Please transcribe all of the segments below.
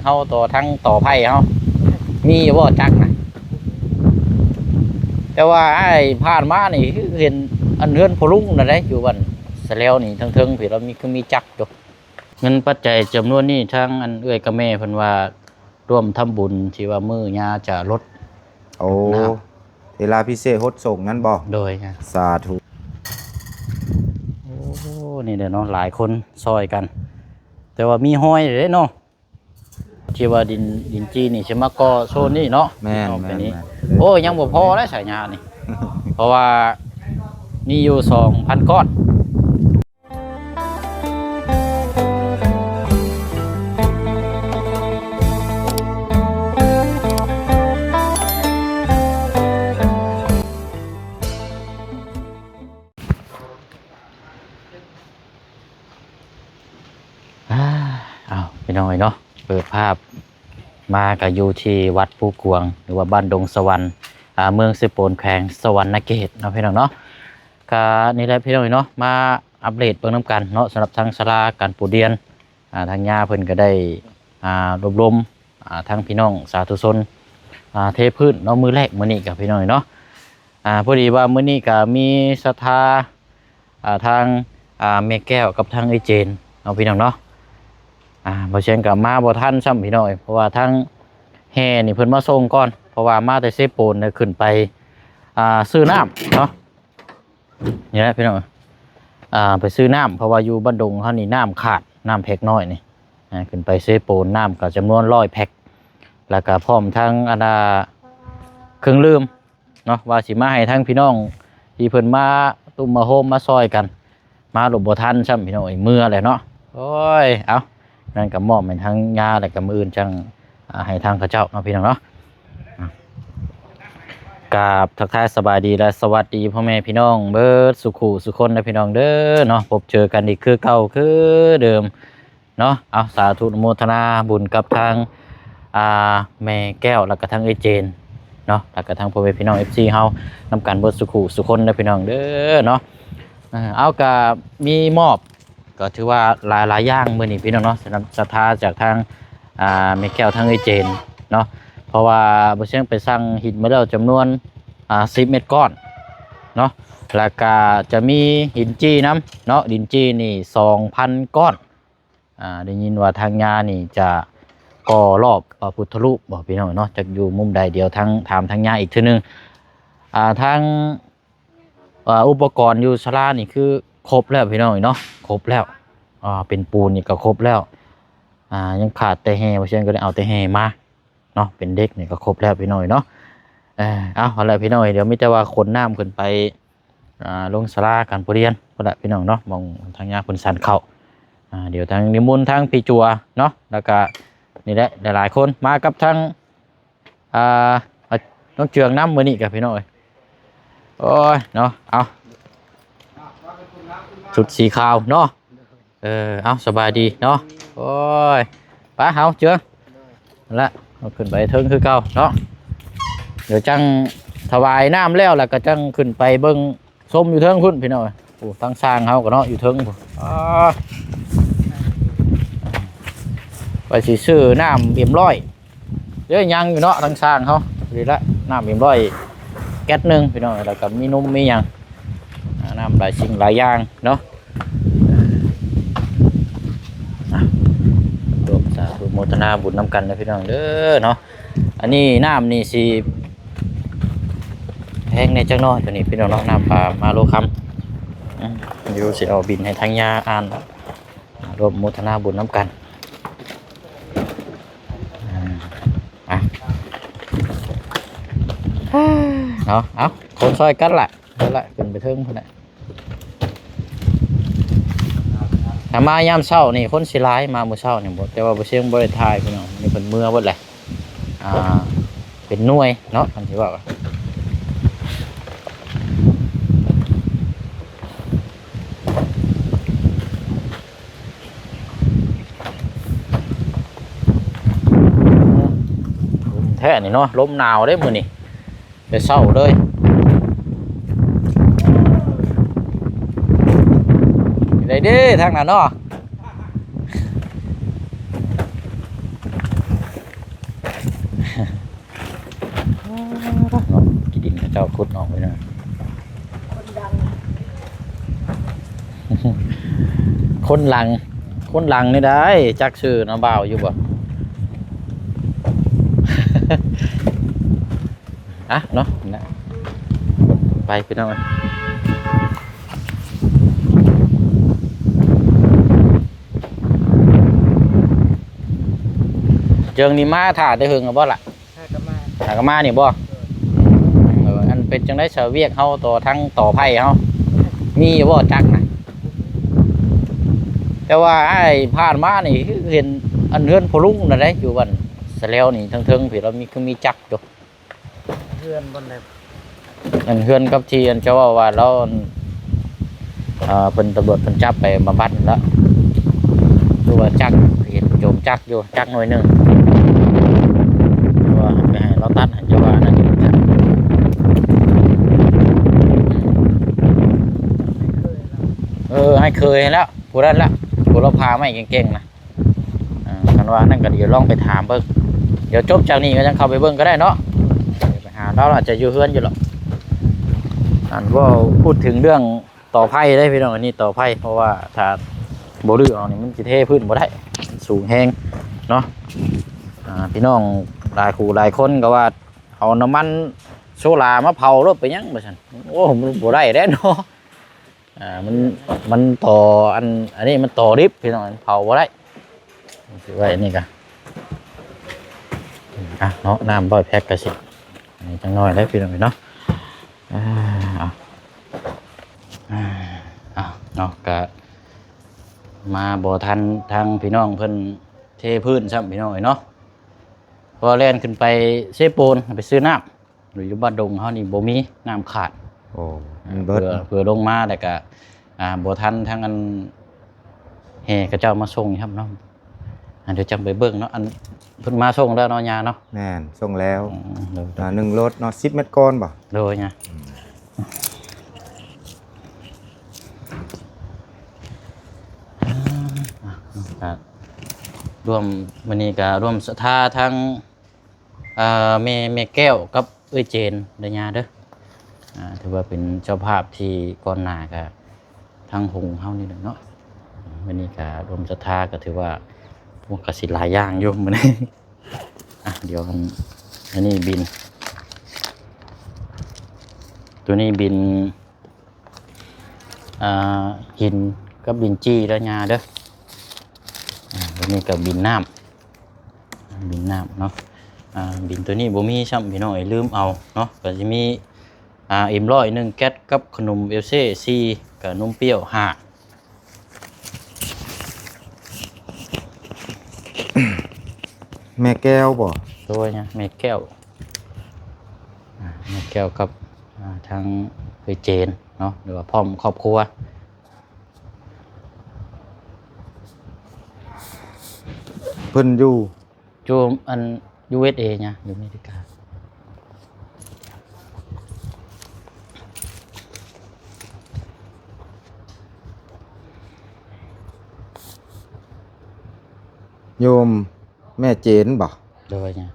ເຮົາຕໍ່ທັງຕໍ່ໄຜ່ເຮົາ ມີຢູ່ບໍ່ຈັກນະ? ແຕ່ວ່າອ້າຍຜ່ານມານີ້ຄືເຫັນອັນເຮືອນພໍ່ລຸງນັ້ນເດ້ ຢູ່ບ້ານສະແລວນີ້ ເທິງໆ ພີ້ລະມີ ຄືມີຈັກຢູ່. ເງິນປັດໄຈຈຳນວນນີ້ ທາງອັນເອື້ອຍກັບແມ່ເພິ່ນວ່າ ຮ່ວມທຳບຸນທີ່ວ່າມື້ຍ່າຈະລົດ ໂອ້ ນ້ຳ ເວລາພິເສດຫົດສົງນັ້ນບໍ່? ໂດຍ ສາທຸ. ໂອ້ ນີ້ແຫຼະເນາະ ຫຼາຍຄົນຊ່ອຍກັນ ແຕ່ວ່າມີຮອຍເດ້ເນາະ ທີ່ວ່າດິນ ດິນຈີນນີ້ຊິມາກໍ່ໂຊນນີ້ເນາະ. ແມ່ນ ອອກໄປນີ້ ແມ່ນ ໂອ້ ຍັງບໍ່ພໍເດ້ສາຍຍານີ້ ເພາະວ່າມີຢູ່ສອງພັນກ້ອນ. ອ້າ ເອົາ ພີ່ນ້ອງເອີຍເນາະ ເປີດພາບມາກະຢູ່ທີ່ວັດພູກວາງ ຫຼືວ່າບ້ານດົງສະຫວັນ ອ່າ ເມືອງເຊໂປນ ແຂວງສະຫວັນນະເຂດເນາະ ພີ່ນ້ອງເນາະ. ກະນີ້ແຫຼະ ພີ່ນ້ອງເອີຍເນາະ ມາອັບເດດເບິ່ງນຳກັນເນາະ ສຳລັບທາງສາລາການປູດລຽນ ອ່າ ທາງຍ່າເພິ່ນກະໄດ້ ອ່າ ລວບລວມ ອ່າ ທັງພີ່ນ້ອງສາທຸຊົນ ອ່າ ເທພື້ນເນາະ ມື້ແລກມື້ນີ້ກະ ພີ່ນ້ອງເນາະ. ອ່າ ພໍດີວ່າມື້ນີ້ກະມີສັດທາ ອ່າ ທາງ ອ່າ ແມ່ແກ້ວກັບທາງເອື້ອຍເຈນເນາະ ພີ່ນ້ອງເນາະ. ອ່າ ບ່າວຊຽງກະມາບໍ່ທັນຊ້ຳ ພີ່ນ້ອງເອີຍ ເພາະວ່າທາງແຫ່ນີ້ເພິ່ນມາສົ່ງກ່ອນ ເພາະວ່າມາແຕ່ເຊໂປນ ຂຶ້ນໄປ ອ່າ ຊື້ນ້ຳເນາະ. ນີ້ແຫຼະພີ່ນ້ອງ ອ່າ ໄປຊື້ນ້ຳ ເພາະວ່າຢູ່ບ້ານດົງເຮົານີ້ນ້ຳຂາດ ນ້ຳແພັກນ້ອຍນີ້ ອ່າ ຂຶ້ນໄປເຊໂປນ ນ້ຳກໍຈຳນວນຮ້ອຍແພັກ ແລ້ວກໍພ້ອມທັງອັນນ່າ ເຄື່ອງດື່ມເນາະ ວ່າຊິມາໃຫ້ທາງພີ່ນ້ອງທີ່ເພິ່ນມາຕຸ້ມມາໂຮມມາຊ່ອຍກັນ ມາລົບບໍ່ທັນຊ້ຳ ພີ່ນ້ອງເອີຍ ເມືອແຫຼະເນາະ. ໂອ້ຍ ເອົາ ນັ້ນກໍມອບໃຫ້ທາງຍ່າ ແລ້ວກໍມື້ອື່ນຈັ່ງ ອ່າ ໃຫ້ທາງເຂົາເຈົ້າເນາະ ພີ່ນ້ອງເນາະ. ກາບທັກທາຍສະບາຍດີ ແລະ ສະຫວັດດີພໍ່ແມ່ພີ່ນ້ອງເບິດສູ່ຄູ່ສູ່ຄົນເດີ ພີ່ນ້ອງເດີເນາະ. ພົບເຈີກັນອີກຄືເກົ່າຄືເດີມເນາະ. ເອົາ ສາທຸອະນຸໂມທະນາບຸນກັບທາງ ອ່າ ແມ່ແກ້ວ ແລ້ວກໍທາງເອື້ອຍເຈນເນາະ ແລ້ວກໍທາງພໍ່ແມ່ພີ່ນ້ອງ ເອັຟຊີ ເຮົານຳກັນເບິດສູ່ຄູ່ສູ່ຄົນເດີ ພີ່ນ້ອງເດີເນາະ. ເອົາ ກະມີມອບ ກໍຖືວ່າຫຼາຍໆຢ່າງມື້ນີ້ ພີ່ນ້ອງເນາະ ສຳລັບສັດທາຈາກທາງ ອ່າ ແມ່ແກ້ວ ທາງເອື້ອຍເຈນເນາະ. ເພາະວ່າບ່າວຊຽງໄປສັ່ງຫີນມາແລ້ວຈຳນວນ ອ່າ ສິບເມັດກ້ອນເນາະ ແລ້ວກະຈະມີຫີນຈີ່ນຳເນາະ ຫີນຈີ່ນີ້ສອງພັນກ້ອນ. ອ່າ ໄດ້ຍິນວ່າທາງຍ່ານີ້ຈະກໍ່ລອບພະພຸດທະຮູບບໍ ພີ່ນ້ອງເນາະ ຈັກຢູ່ມຸມໃດ ດຽວທາງ ຖາມທາງຍ່າອີກເທື່ອໜຶ່ງ. ອ່າ ທາງ ອ່າ ອຸປະກອນຢູ່ສາລານີ້ຄືຄົບແລ້ວ ພີ່ນ້ອງເອີຍເນາະ ຄົບແລ້ວ. ອ່າ ເປັນປູນນີ້ກໍຄົບແລ້ວ ອ່າ ຍັງຂາດແຕ່ແຮ່ ວ່າຊັ້ນ ກໍເລີຍເອົາແຕ່ແຮ່ມາເນາະ. ເປັນເດັກນີ້ກໍຄົບແລ້ວ ພີ່ນ້ອງເອີຍເນາະ. ເອີ ເອົາ ເອົາລະ ພີ່ນ້ອງເອີຍ ດຽວມີແຕ່ວ່າຂົນນ້ຳຂຶ້ນໄປ ອ່າ ລົງສາລາການປະຮຽນພຸ້ນລະ ພີ່ນ້ອງເນາະ ໝ່ອງທາງຍ່າເພິ່ນສັນເຂົ້າ. ອ່າ ດຽວທາງນິມົນທາງພີ່ຈົວເນາະ ແລ້ວກະນີ້ແຫຼະ ຫຼາຍໆຄົນມາກັບທາງ ອ່າ ນ້ອງເຈືອງນຳມື້ນີ້ກະ ພີ່ນ້ອງເອີຍ. ໂອ້ຍເນາະ ເອົາ ຊຸດສີຂາວເນາະ. ເອີ ເອົາ ສະບາຍດີເນາະ. ໂອ້ຍ ໄປ ເຮົາເຈີ ນັ້ນລະ ເຮົາຂຶ້ນໄປເທິງຄືເກົ່າເນາະ. ດຽວຈັ່ງຖວາຍນ້ຳແລ້ວ ແລ້ວກໍຈັ່ງຂຶ້ນໄປເບິ່ງ ຊົມຢູ່ເທິງພຸ້ນ ພີ່ນ້ອງເອີຍ. ໂອ້ ທາງຊ່າງເຮົາກໍເນາະ ຢູ່ເທິງພຸ້ນ. ອ່າ ໄປຊິຊື້ນ້ຳເອັມຮ້ອຍ ເດ້ ຍັງຢູ່ເນາະ ທາງຊ່າງເຮົາ. ນີ້ລະ ນ້ຳເອັມຮ້ອຍແກັດໜຶ່ງ ພີ່ນ້ອງເອີຍ ແລ້ວກໍມີນົມມີຫຍັງ ອ່າ ນ້ຳຫຼາຍສິ່ງຫຼາຍຢ່າງເນາະ. ອ່າ ຮ່ວມສາທຸໂມທະນາບຸນນຳກັນເດີ ພີ່ນ້ອງເດີເນາະ. ອັນນີ້ນ້ຳນີ້ຊິແພງແດ່ຈັກໜ້ອຍຕົວນີ້ ພີ່ນ້ອງເນາະ ນ້ຳປາມາໂລຄຳ. ອືມ ດຽວຊິເອົາບິນໃຫ້ທາງຍ່າອ່ານ ອ່າ ຮ່ວມໂມທະນາບຸນນຳກັນ. ອ່າ ອ່ະ ເນາະ ເອົາ ຄົນຊ່ອຍກັນລະ ເອົາລະ ຂຶ້ນໄປເທິງພຸ້ນລະ. ຖ້າມາຍາມເຊົ້ານີ້ຄົນຊິຫຼາຍ ມາມື້ເຊົ້ານີ້ບໍ່ ແຕ່ວ່າບໍ່ ຊຽງບໍ່ໄດ້ຖ່າຍ ພີ່ນ້ອງ ນີ້ເພິ່ນເມືອເບິດແຫຼະ. ອ່າ ເປັນໜ່ວຍເນາະ ຄັນຊິເວົ້າ ລົມແທ້ນີ້ເນາະ ລົມໜາວເດ້ມື້ນີ້ ແຕ່ເຊົ້າເລີຍ. ໄດ້ເດ້ທາງນັ້ນເນາະ. ເນາະ ຂີ້ດິນເຂົາເຈົ້າຂຸດອອກໄປເນາະ ຄົນດັງ ຄົນຫຼັງ ຄົນຫຼັງນີ້ໄດ້ຈັກຊື່ນະ ບ່າວຢູ່ບໍ່? ອ່ະເນາະ ນະ ໄປພີ່ນ້ອງເອີຍ ເຈີງນີ້ມາຖ້າແຕ່ເຫິງແລ້ວບໍ່ລະ? ຫາກະມາ ຫາກະມານີ້ບໍ່? ເອີ ອັນເປັນຈັ່ງໃດຊະ ວຽກເຮົາຕໍ່ທາງຕໍ່ໄຜ່ເຮົາ ມີຢູ່ບໍ່ຈັກນະ? ແຕ່ວ່າອ້າຍຜ່ານມານີ້ຄືເຫັນອັນເຮືອນພໍ່ລຸງນັ້ນເດ້ ຢູ່ບ້ານສະແລວນີ້ ເທິງໆພີ້ລາວມີ ຄືມີຈັກຢູ່ ເຮືອນບ່ອນໃດ? ອັນເຮືອນກັບທີ່ອັນເຈົ້າເວົ້າວ່າລາວ ອັນ ອ່າ ເພິ່ນ ຕຳຫຼວດເພິ່ນຈັບໄປບຳບັດແລ້ວ ຄືວ່າຈັກ ເຫັນໂຈມຈັກຢູ່ ຈັກໜ່ວຍໜຶ່ງ ຄືວ່າໄປໃຫ້ລາວຕັດ ອັນເຈົ້າວ່ານັ້ນຢູ່ຈັກ ເອີ ອ້າຍເຂີຍຫັ້ນແຫຼະ ຜູ້ນັ້ນແຫຼະ ຜູ້ລາວຜ່າໄມ້ເກັ່ງໆນະ. ອ່າ ຄັນວ່ານັ້ນກໍດຽວລອງໄປຖາມເບິ່ງ ດຽວຈົບຈາກນີ້ກໍຍັງເຂົ້າໄປເບິ່ງກໍໄດ້ເນາະ ໄປຫາລາວ ອາດຈະຢູ່ເຮືອນຢູ່ດອກ. ອັນເວົ້າ ພູດເຖິງເລື່ອງຕໍ່ໄຜ່ເດ້ພີ່ນ້ອງ ອັນນີ້ຕໍ່ໄຜ່ ເພາະວ່າຖ້າບໍ່ຮື້ອອກນີ້ມັນຊິເທພື້ນບໍ່ໄດ້ ມັນສູງແຮງເນາະ. ອ່າ ພີ່ນ້ອງຫຼາຍຄູ່ຫຼາຍຄົນກໍວ່າ ເອົານ້ຳມັນໂຊລາມາເຜົາໂລດ ເປັນຫຍັງວ່າຊັ້ນ ໂອ້ ມັນບໍ່ໄດ້ແດ່ເນາະ. ອ່າ ມັນ ມັນຕໍ່ ອັນ ອັນນີ້ມັນຕໍ່ດິບພີ່ນ້ອງ ເຜົາບໍ່ໄດ້ ຖືໄວ້ອັນນີ້ກະ ອ່ະເນາະ ນ້ຳຮ້ອຍແພັກກະຊິ ອັນນີ້ຈັກໜ້ອຍເດ້ພີ່ນ້ອງເນາະ. ອ່າ ເອົາ ອ່າ ເອົາເນາະ ກະມາບໍ່ທັນທາງພີ່ນ້ອງເພິ່ນເທພື້ນຊ້ຳພີ່ນ້ອງເອີຍເນາະ ເພາະວ່າແລ່ນຂຶ້ນໄປເຊໂປນ ໄປຊື້ນ້ຳ. ຢູ່ບ້ານດົງເຮົານີ້ບໍ່ມີ ນ້ຳຂາດ ໂອ້ ມັນເບີດ ເພື່ອ ເພື່ອລົງມາ ແລ້ວກະ ອ່າ ບໍ່ທັນທາງອັນແຫ່ເຂົາເຈົ້າມາສົ່ງຊ້ຳເນາະ. ອັນດຽວຈັ່ງໄປເບິ່ງເນາະ ອັນເພິ່ນມາສົ່ງແລ້ວເນາະ ຍ່າເນາະ. ແມ່ນ ສົ່ງແລ້ວ ອືມ ໂດຍ ອ່າ ໜຶ່ງລົດເນາະ ສິບແມັດກ້ອນບໍ່? ໂດຍ ຍ່າ ອືມ ອ່າ ກະ ຮ່ວມ ມື້ນີ້ກະຮ່ວມສັດທາທາງ ອ່າ ແມ່ ແມ່ແກ້ວກັບເອື້ອຍເຈນເດີຍ່າເດີ ອ່າ ຖືວ່າເປັນເຈົ້າພາບທີ່ກ່ອນໜ້າກະທາງຫົງເຮົານີ້ແຫຼະເນາະ. ມື້ນີ້ກະລວມສັດທາກະຖືວ່າ ໂອ້ ກະຊິຫຼາຍຢ່າງຢູ່ມື້ນີ້. ອ່ະ ດຽວອັນ ອັນນີ້ບິນ ໂຕນີ້ບິນ ອ່າ ຫີນກັບດິນຈີ່ເດີຍ່າເດີ. ອ່າ ໂຕນີ້ກໍບິນນ້ຳ ບິນນ້ຳເນາະ. ອ່າ ບິນໂຕນີ້ບໍ່ມີຊ້ຳພີ່ນ້ອງເອີຍ ລືມເອົາເນາະ. ກໍຊິມີ ອ່າ ເອັມຮ້ອຍໜຶ່ງແກັດກັບຂະໜົມເອວເຊສີ່ ກະນົມປ່ຽວຫ້າ. ແມ່ແກ້ວບໍ່? ໂດຍ ແມ່ແກ້ວ ອ່າ ແມ່ແກ້ວກັບ ອ່າ ທາງເອື້ອຍເຈນເນາະ ຫຼືວ່າພ້ອມຄອບຄົວ. ເພິ່ນຢູ່ ຢູ່ອັນ ຢູເອສເອ ຫຍັງ ຢູ່ອາເມລິກາ ໂຍມແມ່ເຈນບໍ່? ໂດຍ ຫຍັງ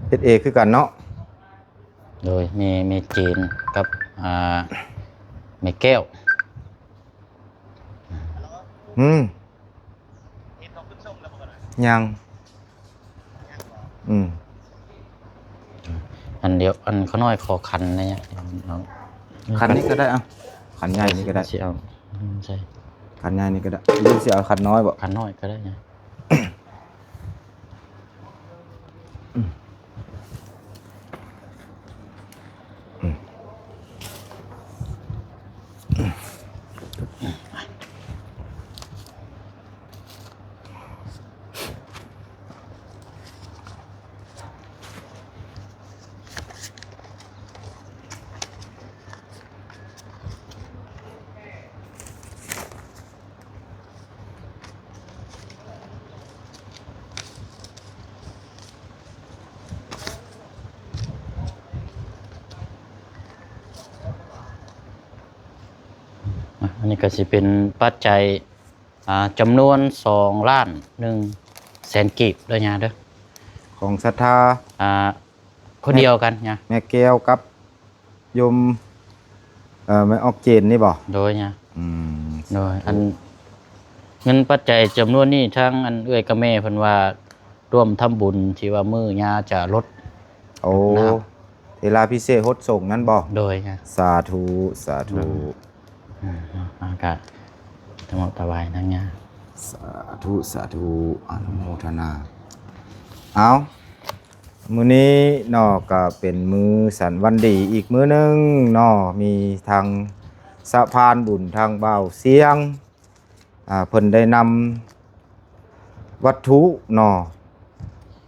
ເອສເອ ຄືກັນເນາະ. ໂດຍ ແມ່ ແມ່ເຈນກັບ ອ່າ ແມ່ແກ້ວ. ອືມ ຍັງ ອືມ ອັນດຽວ ອັນຂ້ານ້ອຍຂໍຂັນແດ່ເນາະ. ຂັນນີ້ກໍໄດ້ ເອົາ ຂັນໃຫຍ່ນີ້ກໍໄດ້ ຊິເອົາ ອືມ ໃສ່ ຂັນໃຫຍ່ນີ້ກໍໄດ້ ຫຼືຊິເອົາຂັນນ້ອຍບໍ່? ຂັນນ້ອຍກໍໄດ້ນະ. ໂ ອັນນີ້ກໍຊິເປັນປັດໄຈ ອ່າ ຈຳນວນສອງລ້ານໜຶ່ງແສນກີບເດີຍາເດີ ຂອງສັດທາ ອ່າ ຄົນດຽວກັນຍາ ແມ່ແກ້ວກັບໂຍມ ເອີ ແມ່ອອກເຈນນີ້ບໍ່? ໂດຍຍາ ອືມ ໂດຍ ອັນ ເງິນປັດໄຈຈຳນວນນີ້ ທາງອັນເອື້ອຍກັບແມ່ເພິ່ນວ່າ ຮ່ວມທຳບຸນທີ່ວ່າມື້ຍາຈະລົດ ໂອ້ ເທລາພິເສດຫົດສົງນັ້ນບໍ່? ໂດຍຍາ ສາທຸ ສາທຸ ອືມ ອືມ ເນາະ ເຮົາກະຖວາຍທາງຍາ ສາທຸ ສາທຸ ອະນຸໂມທະນາ ເອົາ ມື້ນີ້ເນາະ ກະເປັນມື້ສັນວັນດີອີກມື້ໜຶ່ງເນາະ ມີທາງສະພານບຸນ ທາງບ່າວຊຽງ ອ່າ ເພິ່ນໄດ້ນຳວັດຖຸເນາະ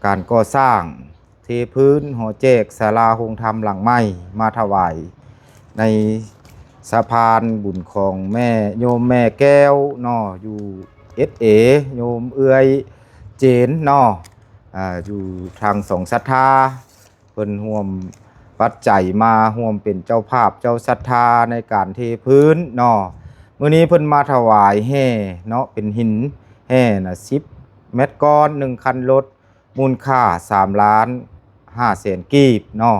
ການກໍ່ສ້າງ ເທພື້ນຫໍແຈກສາລາໂຮງທຳຫຼັງໃໝ່ມາຖວາຍ ໃນສະພານບຸນຂອງແມ່ ໂຍມແມ່ແກ້ວເນາະ ຢູ່ເອສເອ ໂຍມເອື້ອຍເຈນເນາະ ອ່າ ຢູ່ທາງສອງສັດທາ ເພິ່ນຮ່ວມປັດໄຈມາຮ່ວມເປັນເຈົ້າພາບເຈົ້າສັດທາໃນການເທພື້ນເນາະ ມື້ນີ້ເພິ່ນມາຖວາຍແຮ່ເນາະ ເປັນຫີນແຮ່ນະ ສິບແມັດກ້ອນ ໜຶ່ງຄັນລົດ ມູນຄ່າສາມລ້ານຫ້າແສນກີບເນາະ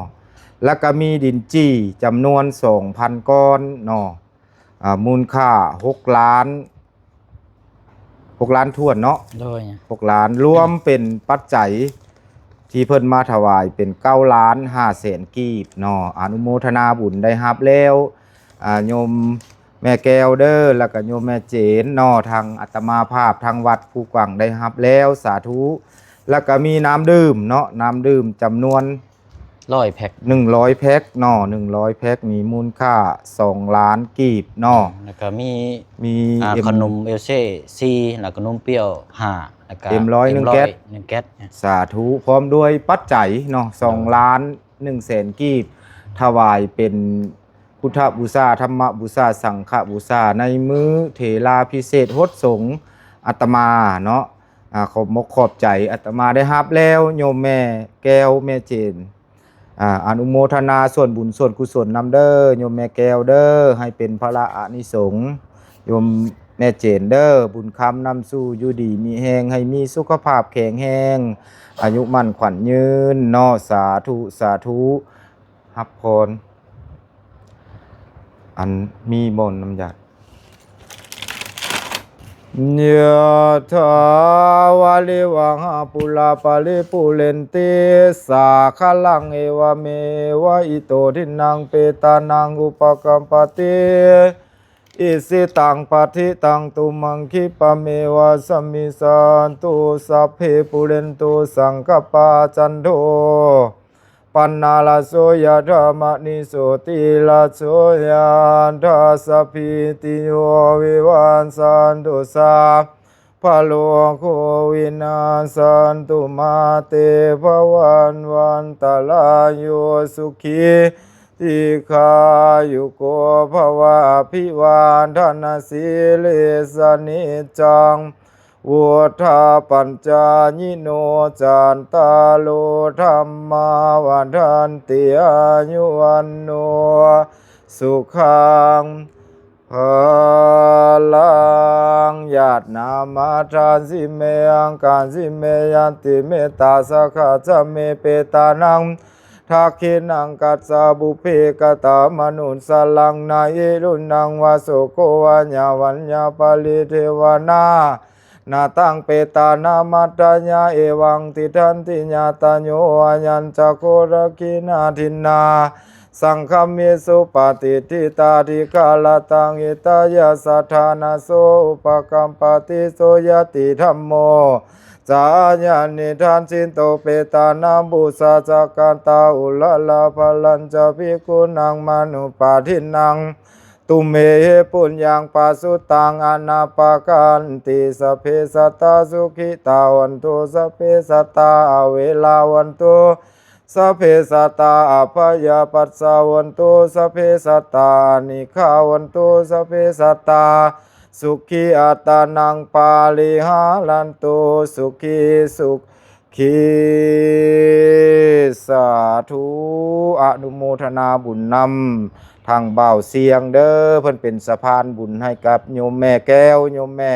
ແລ້ວກະມີດິນຈີ່ຈຳນວນສອງພັນກ້ອນເນາະ ອ່າ ມູນຄ່າຫົກລ້ານ ຫົກລ້ານຖ້ວນເນາະ ໂດຍ ຫົກລ້ານ ລວມເປັນປັດໄຈທີ່ເພິ່ນມາຖວາຍເປັນເກົ້າລ້ານຫ້າແສນກີບເນາະ ອະນຸໂມທະນາບຸນໄດ້ຮັບແລ້ວ ອ່າ ໂຍມ ແມ່ແກ້ວເດີ ແລ້ວກະໂຍມແມ່ເຈນເນາະ ທາງອາດຕະມາພາບ ທາງວັດພູກວັງໄດ້ຮັບແລ້ວ ສາທຸ ແລ້ວກະມີນ້ຳດື່ມເນາະ ນ້ຳດື່ມຈຳນວນຮ້ອຍແພັກ ໜຶ່ງຮ້ອຍແພັກເນາະ ໜຶ່ງຮ້ອຍແພັກ ມີມູນຄ່າສອງລ້ານກີບເນາະ ແລ້ວກະມີ ມີ ອ່າ ເອັມ ຂະໜົມເອວເຊ່ສີ່ ແລ້ວກະນົມປ່ຽວຫ້າ ແລ້ວກະເອັມຮ້ອຍໜຶ່ງແກັດ ໜຶ່ງແກັດ ສາທຸ ພ້ອມດ້ວຍປັດໄຈເນາະ ສອງລ້ານໜຶ່ງແສນກີບ ຖວາຍເປັນ ພຸດທະບູຊາ, ທຳມະບູຊາ, ສັງຄະບູຊາ ໃນມື້ເຖລາພິເສດຫົດສົງ ອາດຕະມາເນາະ ອາ ຂອບມົກຂອບໃຈ ອາດຕະມາໄດ້ຮັບແລ້ວ ໂຍມແມ່ແກ້ວ ແມ່ເຈນ ອາ ອະນຸໂມທະນາສ່ວນບຸນສ່ວນກຸສົນນຳເດີ ໂຍມແມ່ແກ້ວເດີ ໃຫ້ເປັນພະລະອານິສົງ ໂຍມແມ່ເຈນເດີ ບຸນຄຳນຳສູ່ ຢູ່ດີມີແຮງ ໃຫ້ມີສຸຂະພາບແຂງແຮງ ອາຍຸໝັ້ນຂວັນຍືນເນາະ ສາທຸ ສາທຸ ຮັບພອນ. ອັນມີບໍ່ນ້ຳຢາດ? ຍະຖາວາລິວະຫາປູລາປະລິປູເຣນຕິສາຄະລັງ ເອວະເມວະ ອິໂຕ ທິນນັງ ເປຕານັງ ອຸປະກັບປະຕິ ອິຊິຕັງ ປະທິຕັງ ຕຸມະງ ຂິປະເມວະ ສະມິດສະຕຸ ສັບເພ ປູເຣນຕຸ ສັງກະປາ ຈັນໂທ ປັນນາລະໂສ ຍະຖາ ມະນິ ໂຊຕິລະໂສ ຍະຖາ ສັບພີຕິໂຍ ວິວັດສັນຕຸ ສັບພະໂລໂກ ວິນາສະຕຸ ມາເຕ ພະວັດວັນຕະລາຍໂຍ ສຸຂີ ດີຄາຍຸໂກ ພະວະ ອະພິວາທະນະສີລິສະ ນິດຈັງ ວຸດທາປັນຈາຍິໂນ ຈັດຕາໂລ ທຳມາ ວັດທັນຕິ ອາຍຸ ວັນໂນ ສຸຂັງ ພະລັງ ຍາດນ້ຳມາທານ ສີເມ ອັງການ ສີເມ ຍັນຕິ ເມຕຕາ ສາຂາ ສະເມ ເປຕານັງ ທັກຂິນັງ ກັດສະ ບຸບເພ ກະຕາມະນຸດສະລັງ ນາເອລຸນນັງ ວາໂສໂກ ວາຍາວັນຍາ ປະລິເທວະນາ ນາຕັງ ເປຕານັງ ມັດຕະຍາ ເອວັງ ຕິດທັນຕິ ຍາຕະໂຍ ອາຍັນຈະໂຄ ທັກຂິນາ ທິນນາ ສັງຄະມິ ສຸປະຕິດທິຕາ ທິກຂາລະຕັງ ຫິຕາຍະ ສະຖານະໂສ ອຸປະກັບປະຕິ ໂສຍະຕິທຳໂມ ຈາຍະນິທັດສິນໂຕ ເປຕານັງ ປູຊາສະກາຕາ ອຸລາລາ ພະລັນຈະ ພິກຂຸນັງ ມະນຸປາທິນນັງ ຕຸມເມຫິ ປຸນຍັງ ປະສຸຕັງ ອະນາປະກັນຕິ ສັບເພສັດຕາ ສຸຂິຕາ ຫົນຕຸ ສັບເພສັດຕາ ອະເວລາ ຫົນຕຸ ສັບເພສັດຕາ ອະພະຍາປັດສາ ຫົນຕຸ ສັບເພສັດຕາ ອານິກຂາ ຫົນຕຸ ສັບເພສັດຕາ ສຸຂີ ອັດຕານັງ ປະລິຫາລັນຕຸ ສຸຂີ ສຸຂີ ສາທຸ ອະນຸໂມທະນາບຸນນຳ ທາງບ່າວຊຽງເດີ ເພິ່ນເປັນສະພານບຸນໃຫ້ກັບໂຍມແມ່ແກ້ວ ໂຍມແມ່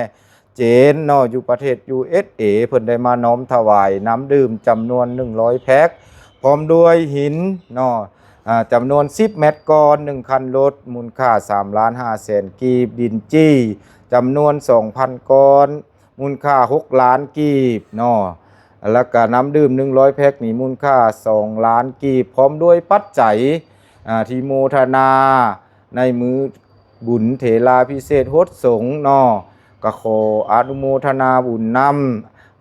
ເຈນເນາະ ຢູ່ປະເທດ ຢູເອສເອ ເພິ່ນໄດ້ມານ້ອມຖວາຍນ້ຳດື່ມຈຳນວນໜຶ່ງຮ້ອຍແພັກ ພ້ອມດ້ວຍຫີນເນາະ ອາ ຈຳນວນສິບແມັດກ້ອນ ໜຶ່ງຄັນລົດ ມູນຄ່າສາມລ້ານຫ້າແສນກີບ, ດິນຈີ່ຈຳນວນສອງພັນກ້ອນ ມູນຄ່າຫົກລ້ານກີບເນາະ ແລ້ວກະນ້ຳດື່ມໜຶ່ງຮ້ອຍແພັກນີ້ ມູນຄ່າສອງລ້ານກີບ ພ້ອມດ້ວຍປັດໄຈ ອາ ທີ່ໂມທະນາໃນມື້ບຸນເຖລາພິເສດຫົດສົງເນາະ ກະຂໍອະນຸໂມທະນາບຸນນຳ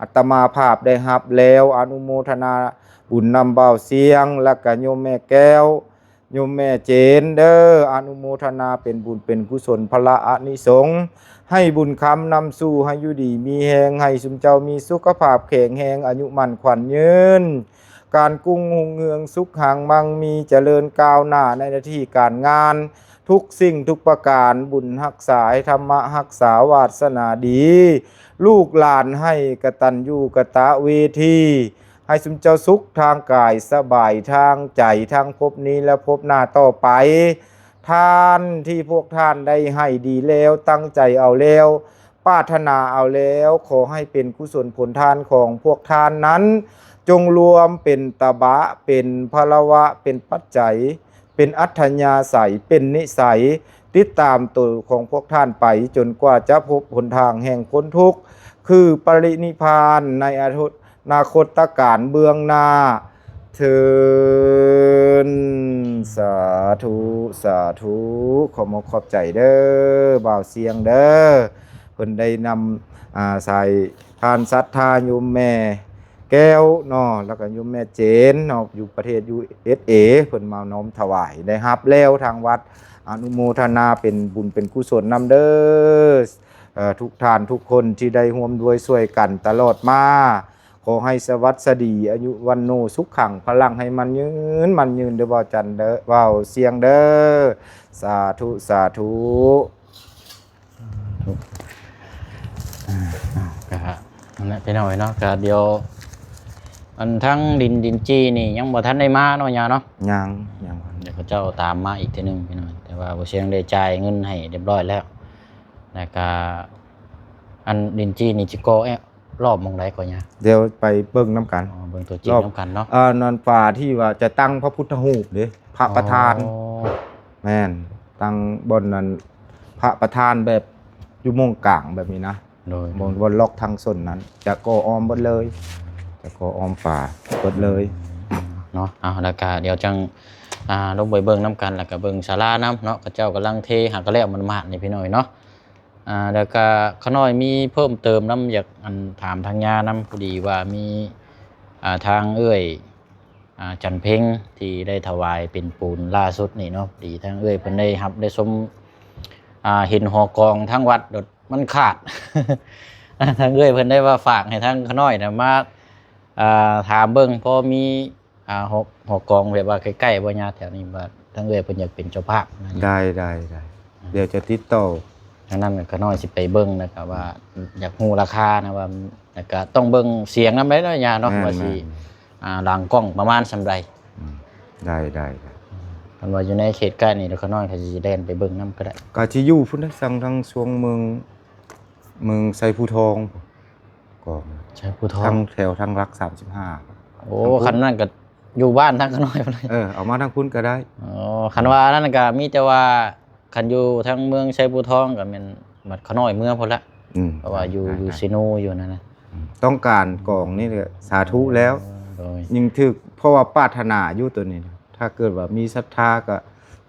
ອາດຕະມາພາບໄດ້ຮັບແລ້ວ ອະນຸໂມທະນາບຸນນຳບ່າວຊຽງ ແລ້ວກະໂຍມແມ່ແກ້ວ ໂຍມແມ່ເຈນເດີ ອະນຸໂມທະນາເປັນບຸນເປັນກຸສົນພະລະອານິສົງ ໃຫ້ບຸນຄຳນຳສູ່ ໃຫ້ຢູ່ດີມີແຮງ ໃຫ້ຊຸມເຈົ້າມີສຸຂະພາບແຂງແຮງ ອາຍຸໝັ້ນຂວັນຍືນ ການກຸ້ງຮຸ່ງເຮືອງສຸກຮັ່ງມັ່ງມີ ຈະເລີນກ້າວໜ້າໃນໜ້າທີ່ການງານ ທຸກສິ່ງທຸກປະການ ບຸນຮັກສາໃຫ້ທຳມະຮັກສາ ວາດສະໜາດີ ລູກຫຼານໃຫ້ກະຕັນຍູກະຕະເວທີ ໃຫ້ຊຸມເຈົ້າສຸກທາງກາຍ ສະບາຍທາງໃຈ ທັງພົບນີ້ ແລະ ພົບໜ້າຕໍ່ໄປ. ທານທີ່ພວກທ່ານໄດ້ໃຫ້ດີແລ້ວ ຕັ້ງໃຈເອົາແລ້ວ ປາດຖະໜາເອົາແລ້ວ ຂໍໃຫ້ເປັນກຸສົນຜົນທານຂອງພວກທ່ານນັ້ນ ຈົ່ງລວມເປັນຕະບະ ເປັນພະລະວະ ເປັນປັດໄຈ ເປັນອັດທະຍາໄສ ເປັນນິໄສ ຕິດຕາມໂຕຂອງພວກທ່ານໄປ ຈົນກວ່າຈະພົບຫົນທາງແຫ່ງພົ້ນທຸກ ຄືປະລິນິບພານໃນອະນາຄົດຕະການເບື້ອງໜ້າເທີ້ນ. ສາທຸ ສາທຸ ຂອບມຸກຂອບໃຈເດີ ບ່າວຊຽງເດີ ເພິ່ນໄດ້ນຳ ອາ ສາຍທານສັດທາໂຍມແມ່ ແກ້ວເນາະ ແລ້ວກໍໂຍມແມ່ເຈນເນາະ ຢູ່ປະເທດ ຢູເອສເອ ເພິ່ນມານ້ອມຖວາຍ ໄດ້ຮັບແລ້ວທາງວັດ ອະນຸໂມທະນາເປັນບຸນເປັນກຸສົນນຳເດີ ເອີ ທຸກທ່ານທຸກຄົນທີ່ໄດ້ຮ່ວມດ້ວຍຊ່ວຍກັນຕະຫຼອດມາ ຂໍໃຫ້ສະຫວັດສະດີ ອາຍຸວັນໂນ ສຸຂັງ ພະລັງ ໃຫ້ໝັ້ນຍືນ ໝັ້ນຍືນເດີ ບ່າວຈັນເດີ ບ່າວຊຽງເດີ ສາທຸ ສາທຸ. ອ່າ ກະນັ້ນແຫຼະພີ່ນ້ອງເອີຍເນາະ ກະດຽວ ອັນທັງດິນ ດິນຈີ່ນີ້ຍັງບໍ່ທັນໄດ້ມາເນາະ ຍ່າເນາະ ຍັງ ຍັງ ດຽວເຂົາເຈົ້າຕາມມາອີກເທື່ອໜຶ່ງພີ່ນ້ອງ ແຕ່ວ່າບໍ່ຊຽງໄດ້ຈ່າຍເງິນໃຫ້ຮຽບຮ້ອຍແລ້ວ ແລ້ວກະ ອັນດິນຈີ່ນີ້ຊິກໍ່ແອ ລອບໝ່ອງໃດກໍຍ່າ ດຽວໄປເບິ່ງນຳກັນ ອໍ ເບິ່ງຕົວຈິງນຳກັນເນາະ ເອີ ນັ້ນຝາທີ່ວ່າຈະຕັ້ງພະພຸດທະຮູບເດ້ ພະປະທານ ອໍ ແມ່ນ ຕັ້ງບ່ອນນັ້ນ ພະປະທານແບບຢູ່ໝ່ອງກາງແບບນີ້ນະ ໂດຍ ບ່ອນ ບ່ອນລັອກທາງໂຊນນັ້ນ ຈະກໍ່ອ້ອມເບິດເລີຍ ຈະກໍ່ອ້ອມຝາເບິດເລີຍເນາະ ເອົາ ແລ້ວກະດຽວຈັ່ງ ອ່າ ລົງໄປເບິ່ງນຳກັນ ແລ້ວກະເບິ່ງສາລານຳເນາະ ເຂົາເຈົ້າກຳລັງເທຫາກະແລ້ວໝາດໆນີ້ພີ່ນ້ອງເນາະ. ອ່າ ແລ້ວກະຂ້ານ້ອຍມີເພີ່ມເຕີມນຳ ຢາກ ອັນ ຖາມທາງຍ່ານຳ ພໍດີວ່າມີ ອ່າ ທາງເອື້ອຍ ອ່າ ຈັນເພັງ ທີ່ໄດ້ຖວາຍເປັນປູນລ່າສຸດນີ້ເນາະ ພໍດີທາງເອື້ອຍເພິ່ນໄດ້ຮັບໄດ້ຊົມ ອ່າ ເຫັນຫໍກອງທາງວັດໂດດ ມັນຂາດ ທາງເອື້ອຍເພິ່ນໄດ້ວ່າຝາກໃຫ້ທາງຂ້ານ້ອຍນະ ມາ ອ່າ ຖາມເບິ່ງ ພໍມີ ອ່າ ຫໍ ຫໍກອງແບບວ່າໃກ້ໆບໍ່ຍາ ແຖວນີ້ ວ່າທາງເອື້ອຍເພິ່ນຢາກເປັນເຈົ້າພາບນະ. ໄດ້ ໄດ້ ໄດ້ ອືມ ດຽວຈະຕິດຕໍ່ ທາງນັ້ນຂ້ານ້ອຍຊິໄປເບິ່ງ ແລ້ວກະວ່າ ອືມ ຢາກຮູ້ລາຄານະ ວ່າ ແລ້ວກະຕ້ອງເບິ່ງສຽງນຳໄດ໋ເນາະ ຍາເນາະ ແມ່ນ ວ່າຊິ ແມ່ນ ອ່າ ຫຼັງກ້ອງປະມານສ່ຳໃດ. ອືມ ໄດ້ ໄດ້ ໄດ້ ອືມ ຄັນວ່າຢູ່ໃນເຂດໃກ້ນີ້ ຂ້ານ້ອຍກໍຊິແລ່ນໄປເບິ່ງນຳກໍໄດ້ ກໍຊິຢູ່ພຸ້ນນະ ທາງ ທາງຊ່ວງເມືອງ ເມືອງໄຊພູທອງ ກອງ ໄຊພູທອງ ທາງແຖວທາງຫຼັກສາມສິບຫ້າ. ໂອ້ ທາງພຸ້ນ ຄັນນັ້ນກໍຢູ່ບ້ານທາງຂ້ານ້ອຍພຸ້ນ ເອີ ເອົາມາທາງພຸ້ນກໍໄດ້. ອໍ ຄັນວ່ານັ້ນກໍມີແຕ່ວ່າ ຄັນຢູ່ທາງເມືອງໄຊພູທອງກໍແມ່ນບັດຂ້ານ້ອຍເມືອພຸ້ນລະ ອືມ ເພາະວ່າຢູ່ ໄດ້ ຢູ່ ໄດ້ ເຊໂນຢູ່ນັ້ນນະ ອືມ ຕ້ອງການກອງນີ້ແຫຼະ ສາທຸແລ້ວ ໂດຍ ຍິ່ງຖືກ ເພາະວ່າປາດຖະໜາຢູ່ໂຕນີ້ນະ ຖ້າເກີດວ່າມີສັດທາກໍ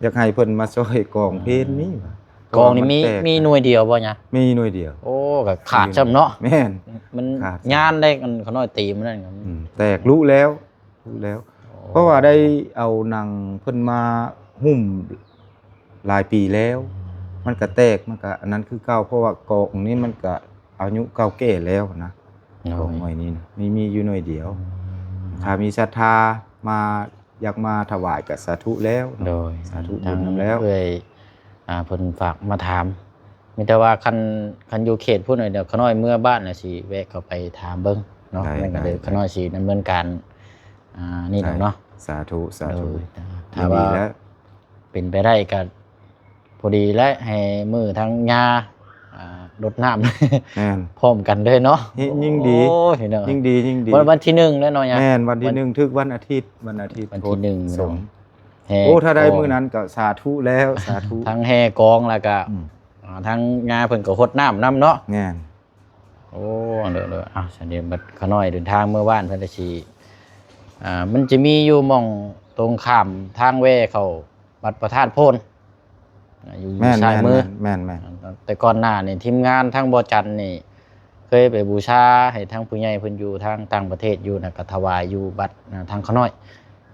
ຢາກໃຫ້ເພິ່ນມາຊ່ອຍກອງເພນນີ້ ອືມ ວ່າ ກອງນີ້ມີ ເພາະວ່າມັນແຕກ ມີໜ່ວຍດຽວບໍ່ຍາ? ມີໜ່ວຍດຽວ. ໂອ້ ກໍຂາດຊ້ຳເນາະ ແມ່ນ ມັນ ຂາດ ຍານໄດ້ ອັນຂ້ານ້ອຍຕີມື້ນັ້ນ ອືມ ແຕກລຸແລ້ວ ແລ້ວ ອໍ ເພາະວ່າໄດ້ເອົາໜັງເພິ່ນມາຫຸ້ມຫຼາຍປີແລ້ວ ອືມ ມັນກະແຕກ ມັນກະອັນນັ້ນຄືເກົ່າ ເພາະວ່າກອງນີ້ມັນກະອາຍຸເກົ່າແກ່ແລ້ວນະ ໂດຍ ກອງໜ່ວຍນີ້ນະ ມີ ມີຢູ່ໜ່ວຍດຽວ ອືມ ຖ້າມີສັດທາມາ ຢາກມາຖວາຍກະສາທຸແລ້ວເນາະ ໂດຍ ສາທຸບຸນນຳແລ້ວ ເອື້ອຍ ອ່າ ເພິ່ນຝາກມາຖາມ ມີແຕ່ວ່າຄັນ ຄັນຢູ່ເຂດພຸ້ນ ດຽວຂ້ານ້ອຍເມືອບ້ານ ແລ້ວຊິແວະເຂົ້າໄປຖາມເບິ່ງເນາະ ໄດ້ ແມ່ນກໍເລີຍ ໄດ້ ຂ້ານ້ອຍຊິດຳເນີນການ ອ່າ ນີ້ດອກເນາະ ໄດ້ ສາທຸ ສາທຸ ໂດຍ ຖ້າວ່າເປັນໄປໄດ້ກໍ ພໍດີແຫຼະ ໃຫ້ມື້ທັງຍາ ອ່າ ລົດນ້ຳ ແມ່ນ ພ້ອມກັນເລີຍເນາະ ຍິ່ງ ຍິ່ງດີ ໂອ້ຍ ພີ່ນ້ອງ ຍິ່ງດີ ຍິ່ງດີ ວັນ ວັນທີໜຶ່ງແລ້ວເນາະຍາ ແມ່ນ ວັນທີໜຶ່ງ ຖືກວັນອາທິດ ວັນອາທິດ ວັນທີໜຶ່ງ ສົງ ແຫ່ ໂອ້ ຖ້າໄດ້ມື້ນັ້ນກໍສາທຸແລ້ວ ສາທຸ ທັງແຫ່ກອງ ແລ້ວກໍ ອືມ ອ່າ ທັງຍາເພິ່ນກໍຫົດນ້ຳນຳເນາະ ແມ່ນ ໂອ້ ເດີໆ ອ້າວ ຊັ້ນນີ້ບັດຂ້ານ້ອຍເດີນທາງເມືອບ້ານ ເພິ່ນກໍຊິ ອ່າ ມັນຈະມີຢູ່ໝ່ອງຕົງຂ້າມທາງແວ່ເຂົ້າວັດພະທາດໂພນ ອ່າ ຢູ່ ແມ່ນ ຊ້າຍມື ແມ່ນໆ ແຕ່ກ່ອນໜ້ານີ້ ທີມງານທາງບໍ່ຈັນນີ້ ເຄີຍໄປບູຊາໃຫ້ທາງຜູ້ໃຫຍ່ເພິ່ນຢູ່ທາງຕ່າງປະເທດຢູ່ນະ ກໍຖວາຍຢູ່ວັດ ອ່າ ທາງຂ້ານ້ອຍ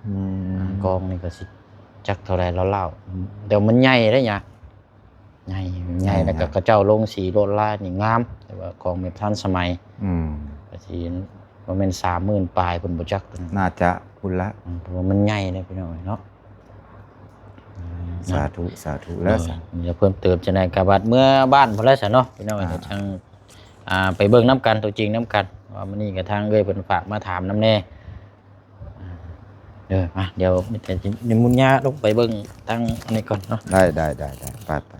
ອືມ ອ່າ ກອງນີ້ກໍຊິຈັກເທົ່າໃດລາວໆ ອືມ ແຕ່ວ່າມັນໃຫຍ່ເດ້ຍາ ໃຫຍ່ ໃຫຍ່ ໃຫຍ່ ແລ້ວກໍ ນະ ເຂົາເຈົ້າລົງສີລວດລາຍນີ້ງາມ ແຕ່ວ່າຂອງແບບທັນສະໄໝ ອືມ ກໍຊິບໍ່ແມ່ນສາມໝື່ນປາຍພຸ້ນບໍ່ຈັກ ໜ້າຈະພຸ້ນລະ ອືມ ເພາະວ່າມັນໃຫຍ່ເດ້ພີ່ນ້ອງເນາະ ອືມ ສາທຸ ສາທຸ ແລ້ວ ໂດຍ ສາທຸ ມີແຕ່ເພີ່ມເຕີມຈັ່ງໃດກໍບັດເມືອບ້ານພຸ້ນແຫຼະຊະເນາະ ພີ່ນ້ອງ ອ່າ ເອີຍ ຈັ່ງ ອ່າ ໄປເບິ່ງນຳກັນ ຕົວຈິງນຳກັນ ວ່າມື້ນີ້ກໍທາງເອື້ອຍເພິ່ນຝາກມາຖາມນຳແດ່ ເອີ ມາ ດຽວມີແຕ່ຊິນິມົນຍາລົງໄປເບິ່ງທາງອັນນີ້ກ່ອນເນາະ ໄດ້ ໄດ້ ໄດ້ ໄດ້ ໄປ ໄປ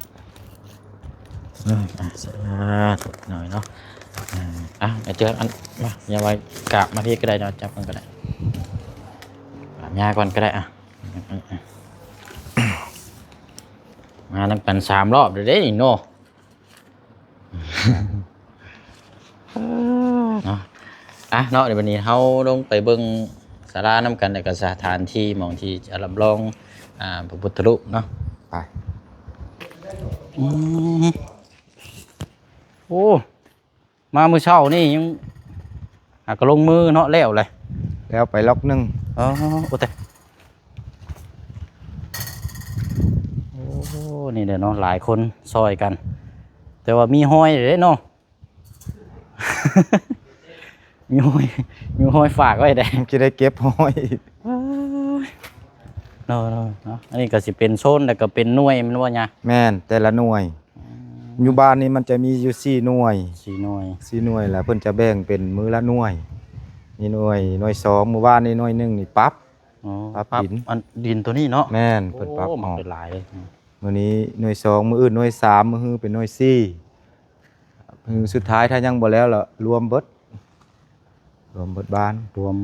ເອີ ອ່າ ສາທຸໜ້ອຍເນາະ ອ່າ ອ່າ ດຽວອັນ ມາ ຢ່າໄວ້ກາບມາພີ້ກໍໄດ້ເນາະ ຈັບມັນກໍໄດ້ ກາບຍາກ່ອນກໍໄດ້ ອ່າ ມານຳກັນສາມລອບເດ້ນີ້ເນາະ. ເນາະ ອ່ະເນາະ ດຽວບັດນີ້ເຮົາລົງໄປເບິ່ງສາລານຳກັນ ແລ້ວກໍສະຖານທີ່ໝ່ອງທີ່ຈະຮັບຮອງ ອ່າ ພະພຸດທະຮູບເນາະ ໄປ ອືມ ໂອ້ ມາມື້ເຊົ້ານີ້ຍັງ ຫາກໍລົງມືເນາະ ແລ້ວເລີຍ ແລ້ວໄປລັອກໜຶ່ງ ອໍ ໂອ້ ແຕ່ ໂອ້ ນີ້ແຫຼະເນາະ ຫຼາຍຄົນຊ່ອຍກັນ ແຕ່ວ່າມີຮອຍເດ້ເນາະ ມີຮອຍ ມີຮອຍຝາກໄວ້ເດ້ ຊິໄດ້ເກັບຮອຍ ເນາະ ເນາະ ເນາະ ອັນນີ້ກໍຊິເປັນໂຊນ ແລ້ວກໍເປັນໜ່ວຍແມ່ນບໍ່ຍາ? ແມ່ນ ແຕ່ລະໜ່ວຍ ອືມ ຢູ່ບ້ານນີ້ມັນຈະມີຢູ່ສີ່ໜ່ວຍ ສີ່ໜ່ວຍ ສີ່ໜ່ວຍ ແລ້ວເພິ່ນຈະແບ່ງເປັນມື້ລະໜ່ວຍ ມີໜ່ວຍ ໜ່ວຍສອງ ມື້ວານນີ້ໜ່ວຍໜຶ່ງນີ້ປັບ ອໍ ປັບ ປັບດິນ ອັນດິນໂຕນີ້ເນາະ ແມ່ນ ເພິ່ນປັບ ໂອ້ ອອກ ມັນເປັນຫຼາຍເລີຍ ມື້ນີ້ໜ່ວຍສອງ ມື້ອື່ນໜ່ວຍສາມ ມື້ຮືເປັນໜ່ວຍສີ່ ມື້ສຸດທ້າຍຖ້າຍັງບໍ່ແລ້ວລະລວມເບິດ ລວມເບິດບ້ານ ລວມ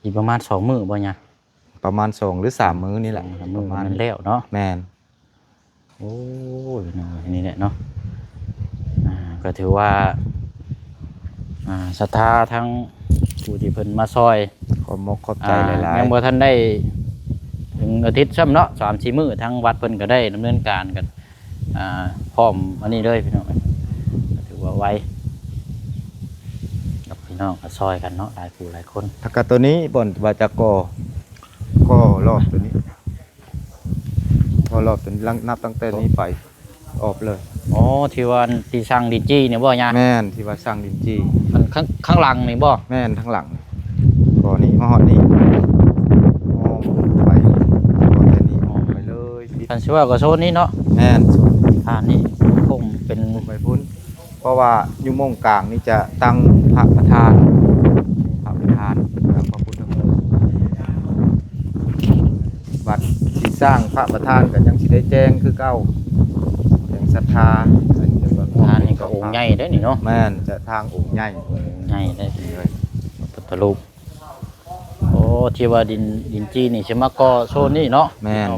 ອີກປະມານສອງມື້ບໍ່ຍາ? ປະມານສອງ ຫຼື ສາມມື້ນີ້ແຫຼະ ສອງສາມມື້ ປະມານ ມັນແລ້ວເນາະ ແມ່ນ ໂອ້ຍ ເນາະ ນີ້ແຫຼະເນາະ ອ່າ ກໍຖືວ່າ ອ່າ ສັດທາທັງຜູ້ທີ່ເພິ່ນມາຊ່ອຍ ຂອບມົກຂອບໃຈ ອ່າ ຫຼາຍໆ ຍັງບໍ່ທັນໄດ້ເຖິງອາທິດຊ້ຳເນາະ ສາມສີ່ມື້ ທາງວັດເພິ່ນກໍໄດ້ດຳເນີນການກັນ ອ່າ ພ້ອມອັນນີ້ເລີຍພີ່ນ້ອງ ກໍຖືວ່າໄວ ກັບພີ່ນ້ອງກໍຊ່ອຍກັນເນາະ ຫຼາຍຜູ້ຫຼາຍຄົນ ຖ້າກະໂຕນີ້ບ່ອນວ່າຈະກໍ່ ກໍ່ລອບໂຕນີ້ ພໍລອບຈົນຫຼັງ ນັບຕັ້ງແຕ່ນີ້ໄປອອບເລີຍ ອໍ ທີ່ວ່າທີ່ສ້າງດິນຈີ່ນີ້ບໍ່ຍາ? ແມ່ນ ທີ່ວ່າສ້າງດິນຈີ່ ອັນຂ້າງ ຂ້າງຫຼັງນີ້ບໍ່? ແມ່ນ ທາງຫຼັງ ກໍນີ້ມາຮອດນີ້ ອ້ອມໄປ ກໍແຕ່ນີ້ອ້ອມໄປເລີຍ ຄັນຊິວ່າກໍໂຊນນີ້ເນາະ ແມ່ນ ໂຊນນີ້ ອ່າ ນີ້ຄົງເປັນ ຄົງໄປພຸ້ນ ເພາະວ່າຢູ່ໂມງກາງນີ້ຈະຕັ້ງພະປະທານ ພະປະທານ ແລ້ວພະພຸດທະຮູບ ບັດຊິສ້າງພະປະທານກໍຍັງຊິໄດ້ແຈ້ງຄືເກົ່າ ແຈ້ງສັດທາ ອັນນີ້ກໍ ປະທານນີ້ກໍອົງໃຫຍ່ເດ້ນີ້ເນາະ ແມ່ນ ຈະສ້າງອົງໃຫຍ່ ອົງໃຫຍ່ໄດ້ເລີຍ ພະພຸດທະຮູບ ໂອ້ ທີ່ວ່າດິນ ດິນຈີ່ນີ້ຊິມາກໍ່ໂຊນນີ້ເນາະ ແມ່ນ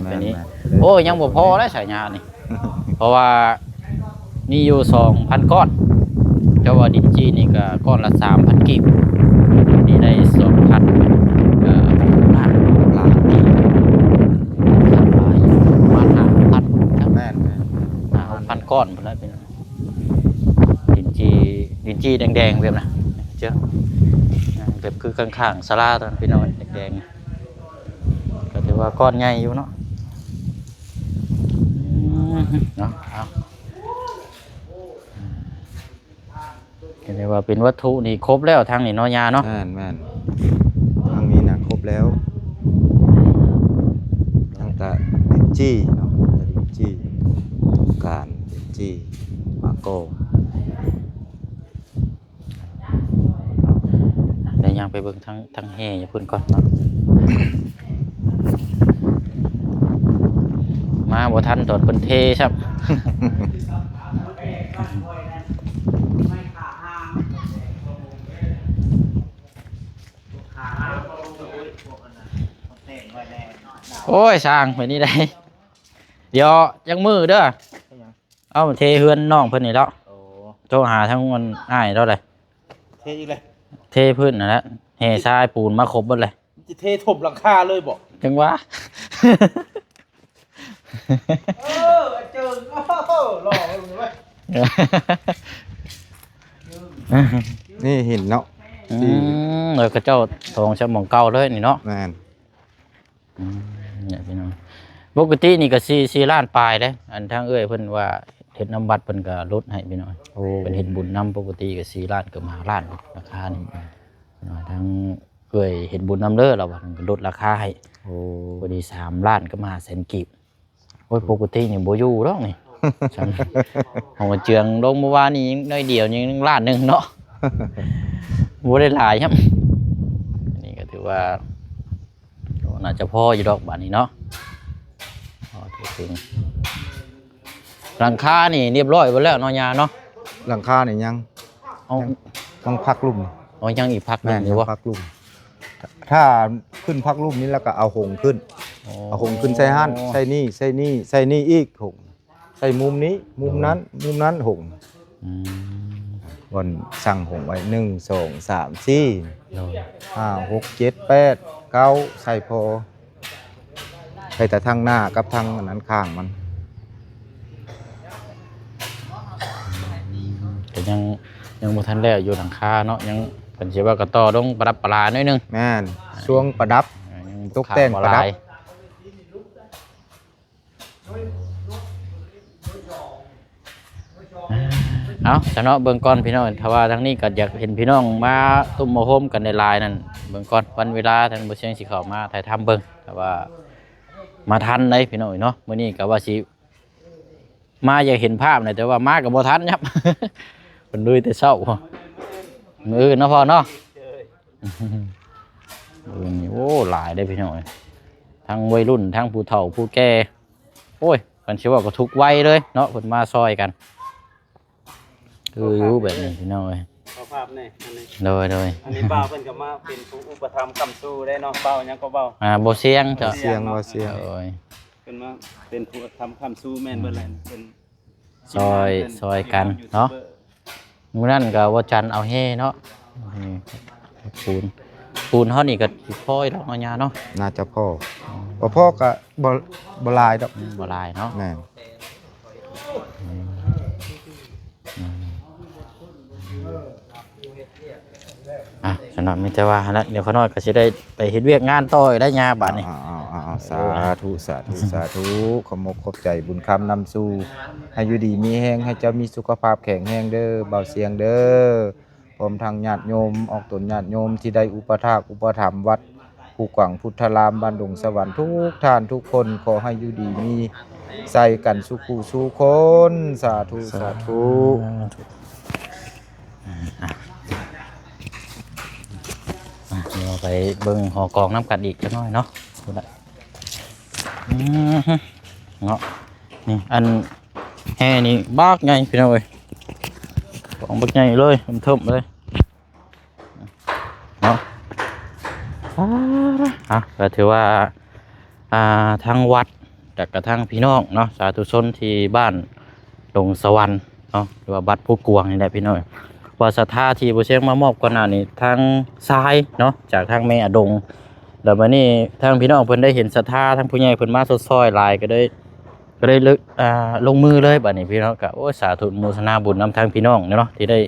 ໂອ້ ຍັງບໍ່ພໍໄດ໋ສາຍຍານີ້ ເພາະວ່າມີຢູ່ສອງພັນກ້ອນ ແຕ່ວ່າດິນຈີ່ນີ້ກໍກ້ອນລະສາມພັນກີບ ນີ້ໄດ້ສອງພັນ ກໍຫຼາຍ ຫຼາຍຢູ່ ປະມານຫ້າພັນ ແມ່ນໆ ຫ້າພັນກ້ອນພຸ້ນແຫຼະ ດິນຈີ່ ດິນຈີ່ແດງໆ ແບບນັ້ນ ເຈົ້າ ແບບຄືຂ້າງໆສາລາຕອນພີ່ນ້ອງ ແດງໆ ກໍຖືວ່າກ້ອນໃຫຍ່ຢູ່ເນາະ ເນາະ ເອົາ ກໍເລີຍວ່າເປັນວັດຖຸນີ້ຄົບແລ້ວ ທາງນີ້ເນາະ ຍາເນາະ ແມ່ນໆ ທາງນີ້ນະຄົບແລ້ວ ຍັງແຕ່ດິນຈີ່ເນາະ ດິນຈີ່ ການດິນຈີ່ ມາກໍ ດຽວຍ່າງໄປເບິ່ງທາງ ທາງແຫ່ຢູ່ພຸ້ນກ່ອນເນາະ ມ ມາບໍ່ທັນຕອນເພິ່ນເທຊ້ຳ. ໂອ້ຍ ຊ່າງໄປນີ້ໄດ້ ດຽວຈັກມື້ເດີ. ເປັນຫຍັງ? ເອົາເທເຮືອນນ້ອງເພິ່ນນີ້ແຫຼ້ວ. ໂອ້ ໂທຫາທາງອັນອ້າຍລາວເລີຍ. ເທອີກເລີຍ? ເທພື້ນນັ້ນແຫຼະ ແຮ່ຊາຍປູນມາຄົບເບິດເລີຍ. ມັນຊິເທຖົມຫຼັງຄາເລີຍບໍ? ຈັ່ງຫວາ. ເອີ ເຈີ ໂອ້ໂຫ ຫຼໍ່ເບິ່ງເວີຍ. ນີ້ຫີນເນາະ. ອືມ ເອີ ເຂົາເຈົ້າຖອງຊະໝ່ອງເກົ່າເລີຍນີ້ເນາະ. ແມ່ນ. ອືມ ນີ້ພີ່ນ້ອງ ປົກກະຕິນີ້ກໍສີ່ ສີ່ລ້ານປາຍເດ້. ອັນທາງເອື້ອຍເພິ່ນວ່າເຮັດນຳວັດ ເພິ່ນກໍຫຼຸດໃຫ້ພີ່ນ້ອງ. ໂອ້ ເພິ່ນເຮັດບຸນນຳ ປົກກະຕິກໍສີ່ລ້ານ ເກືອບຫ້າລ້ານ ລາຄານີ້. ອືມ ທາງເອື້ອຍເຮັດບຸນນຳເດີ ລາວວ່າເພິ່ນກໍຫຼຸດລາຄາໃຫ້. ໂອ້ ພໍດີສາມລ້ານກັບຫ້າແສນກີບ. ໂອ້ຍ ປົກກະຕິນີ້ບໍ່ຢູ່ດອກນີ້. ຂອງເຈືອງລົງເມື່ອວານນີ້ຍັງໜ້ອຍດຽວ ຍັງລ້ານໜຶ່ງເນາະ ບໍ່ໄດ້ຫຼາຍຊ້ຳ. ນີ້ກໍຖືວ່າໜ້າຈະພໍຢູ່ດອກບາດນີ້ເນາະ. ພໍເຖິງ ຫຼັງຄານີ້ຮຽບຮ້ອຍເບິດແລ້ວເນາະ ຍ່າເນາະ? ຫຼັງຄານີ້ຍັງ. ເອົາ ຍັງພັກລຸ່ມ. ອໍ ຍັງອີກພັກໜຶ່ງຢູ່ບໍ່? ແມ່ນ ຍັງພັກລຸ່ມ. ຖ້າຂຶ້ນພັກລຸ່ມນີ້ແລ້ວກໍເອົາຫົງຂຶ້ນ. ອໍ ເອົາຫົງຂຶ້ນໃສ່ຫັ້ນ ໃສ່ນີ້ ໃສ່ນີ້ ໃສ່ນີ້ອີກ ຫົງ ໃສ່ມຸມນີ້ ມຸມນັ້ນ ມຸມນັ້ນ ຫົງ. ອືມ ບ່ອນສັງຫົງໄວ້ ໜຶ່ງ ສອງ ສາມ ສີ່ ໂດຍ ຫ້າ ຫົກ ເຈັດ ແປດ ເກົ້າ ໃສ່ພໍ ໃສ່ແຕ່ທາງໜ້າກັບທາງອັນນັ້ນຂ້າງມັນ. ກໍຍັງ ຍັງບໍ່ທັນແລ້ວຢູ່ຫຼັງຄາເນາະ ຍັງ ເພິ່ນຊິວ່າກໍຕໍ່ລົງປະດັບປະລາໜ້ອຍໜຶ່ງ. ແມ່ນ ຊ່ວງປະດັບ ອ່າ ຍັງຕົກແຕ່ງປະດັບ. ເອົາຊະເນາະ ເບິ່ງກ່ອນພີ່ນ້ອງ. ຖ້າວ່າທາງນີ້ກໍຢາກເຫັນພີ່ນ້ອງມາຕຸ້ມມາໂຮມກັນຫຼາຍໆນັ້ນ ເບິ່ງກ່ອນວັນເວລາ ທາງບໍ່ຊຽງຊິເຂົ້າມາຖ່າຍທຳເບິ່ງ. ຖ້າວ່າມາທັນໄດ໋ພີ່ນ້ອງເອີຍເນາະ. ມື້ນີ້ກໍວ່າຊິມາຢາກເຫັນພາບນະ ແຕ່ວ່າມາກໍບໍ່ທັນຫຍັບ ເພິ່ນລຸຍແຕ່ເຊົ້າ. ມື້ອື່ນເນາະພໍ່ເນາະ. ມື້ນີ້ ໂອ້ ຫຼາຍເດ້ພີ່ນ້ອງເອີຍ ທັງໄວລຸ້ນ ທັງຜູ້ເຖົ້າຜູ້ແກ່. ໂອ້ຍ ຄັນຊິເວົ້າກໍທຸກໄວເລີຍເນາະ ເພິ່ນມາຊ່ອຍກັນ. ຄືຢູ່ແບບນີ້ພີ່ນ້ອງເອີຍ ຂໍພາບແດ່ອັນນີ້. ໂດຍ ໂດຍ ອັນນີ້ບ່າວເພິ່ນກໍມາເປັນຜູ້ອຸປະຖຳຄ້ຳຊູໄດ້ເນາະ. ບ່າວຫຍັງກໍບ່າວ ອ່າ ບໍ່ສຽງ ເຈົ້າ ບໍ່ສຽງ ເນາະ ບໍ່ສຽງ. ໂດຍ ເພິ່ນມາເປັນຜູ້ອຸປະຖຳຄ້ຳຊູ ແມ່ນເບິດແຫຼະ ເພິ່ນ ຊ່ອຍ ຊ່ອຍກັນເນາະ. ມື້ນັ້ນກໍວ່າຈັນເອົາແຮ່ເນາະ. ອືມ ປູນ ປູນເຮົານີ້ກໍຊິພໍຢູ່ດອກເນາະ ຍ່າເນາະ. ໜ້າຈະພໍ ອືມ ບໍ່ພໍກໍບໍ່ ບໍ່ຫຼາຍດອກ. ອືມ ບໍ່ຫຼາຍເນາະ. ແມ່ນ. ອືມ ອືມ ອ່ະ ສຳລັບມີແຕ່ວ່າຫັ້ນລະ ດຽວຂ້ານ້ອຍກໍຊິໄດ້ໄປເຮັດວຽກງານຕໍ່ອີກແລ້ວ ຍ່າ ບາດນີ້. ອ້າວ ສາທຸ ສາທຸ ສາທຸ. ຂອບມົກຂອບໃຈບຸນຄຳນຳສູ່ ໃຫ້ຢູ່ດີມີແຮງ ໃຫ້ເຈົ້າມີສຸຂະພາບແຂງແຮງເດີ ບ່າວສຽງເດີ ພ້ອມທັງຍາດໂຍມ ອອກຕົນຍາດໂຍມທີ່ໄດ້ອຸປະຖາກອຸປະຖຳວັດພູກວາງພຸດທະລາມ ບ້ານດົງສະຫວັນ ທຸກທ່ານທຸກຄົນ ຂໍໃຫ້ຢູ່ດີມີໄຊກັນສູ່ຜູ້ສູ່ຄົນ. ສາທຸ ສາທຸ ສາທຸ. ອ່ະ ດຽວໄປເບິ່ງຫໍກອງນຳກັນອີກຈັກໜ້ອຍເນາະ. ອືມ ເນາະ ນີ້ ອັນແຮ່ນີ້ບັກໃຫຍ່ພີ່ນ້ອງເອີຍ ກອງບັກໃຫຍ່ເລີຍ ເທິ້ມໆເລີຍເນາະ. ອ່າ ກໍຖືວ່າ ອ່າ ທາງວັດ ແລ້ວກໍທາງພີ່ນ້ອງເນາະ ສາທຸຊົນທີ່ບ້ານດົງສະຫວັນເນາະ ຫຼືວ່າວັດພູກວາງນີ້ແຫຼະພີ່ນ້ອງ ວ່າສັດທາທີ່ບໍ່ຊຽງມາມອບກ່ອນໜ້ານີ້ ທາງຊາຍເນາະ ຈາກທາງແມ່ອະດົງ ແລ້ວບັດນີ້ທາງພີ່ນ້ອງເພິ່ນໄດ້ເຫັນສັດທາ ທາງຜູ້ໃຫຍ່ເພິ່ນມາຊົດຊ່ອຍຫຼາຍ ກໍໄດ້ ກໍໄດ້ເລີຍ ອ່າ ລົງມືເລີຍ. ບັດນີ້ພີ່ນ້ອງກໍ ໂອ້ຍ ສາທຸ ອະນຸໂມທະນາບຸນນຳທາງພີ່ນ້ອງເນາະ ທີ່ໄດ້